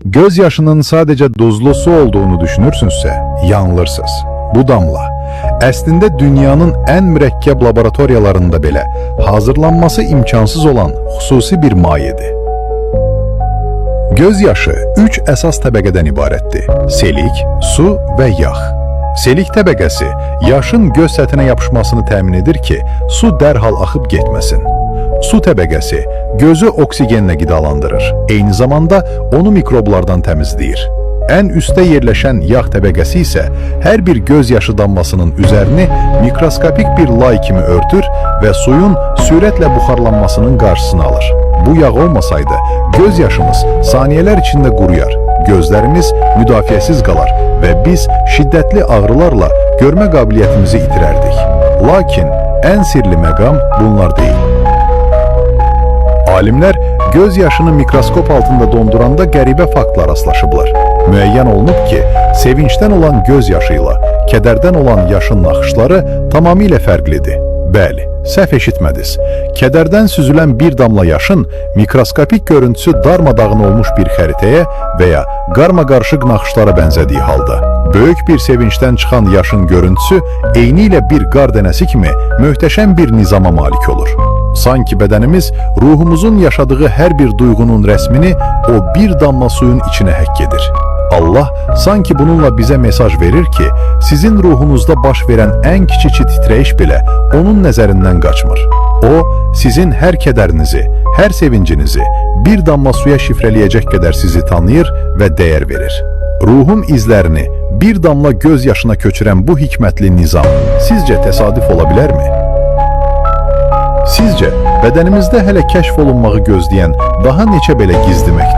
Göz yaşının sadəcə duzlu su olduğunu düşünürsünüzsə, yanılırsınız. Bu damla əslində dünyanın ən mürəkkəb laboratoriyalarında belə hazırlanması imkansız olan xüsusi bir mayedir. Göz yaşı 3 əsas təbəqədən ibarətdir: selik, su və yağ. Selik təbəqəsi yaşın göz səthinə yapışmasını təmin edir ki, su dərhal axıb getməsin. Su təbəqəsi gözü oksigenlə qidalandırır. Eyni zamanda onu mikroblardan təmizləyir. Ən üstdə yerləşən yağ təbəqəsi isə hər bir göz yaşı damlasının üzərini mikroskopik bir lay kimi örtür və suyun sürətlə buxarlanmasının qarşısını alır. Bu yağ olmasaydı göz yaşımız saniyələr içində quruyar, gözlərimiz müdafiəsiz qalar və biz şiddətli ağrılarla görmə qabiliyyətimizi itirərdik. Lakin ən sirli məqam bunlar deyil. Alimlər göz yaşını mikroskop altında donduranda qəribə faktla rastlaşıblar. Müəyyən olunub ki, sevincdən olan göz yaşı ilə kədərdən olan yaşın naxışları tamamilə fərqlidir. Bəli, səhv eşitmədiniz. Kədərdən süzülən bir damla yaşın mikroskopik görüntüsü darmadağın olmuş bir xəritəyə və ya qarma-qarışıq naxışlara bənzədiyi halda, böyük bir sevincdən çıxan yaşın görüntüsü eynilə bir qar dənəsi kimi möhtəşəm bir nizama malik olur. Sanki bədənimiz ruhumuzun yaşadığı hər bir duyğunun rəsmini o bir damla suyun içinə həkk edir. Allah sanki bununla bizə mesaj verir ki, sizin ruhunuzda baş verən ən kiçik titrəyiş belə onun nəzərindən qaçmır. O, sizin hər kədərinizi, hər sevincinizi bir damla suya şifrələyəcək qədər sizi tanıyır və dəyər verir. Ruhun izlərini bir damla göz yaşına köçürən bu hikmətli nizam sizcə təsadüf ola bilərmi? Sizcə bədənimizdə hələ kəşf olunmağı gözləyən daha neçə belə gizli məktub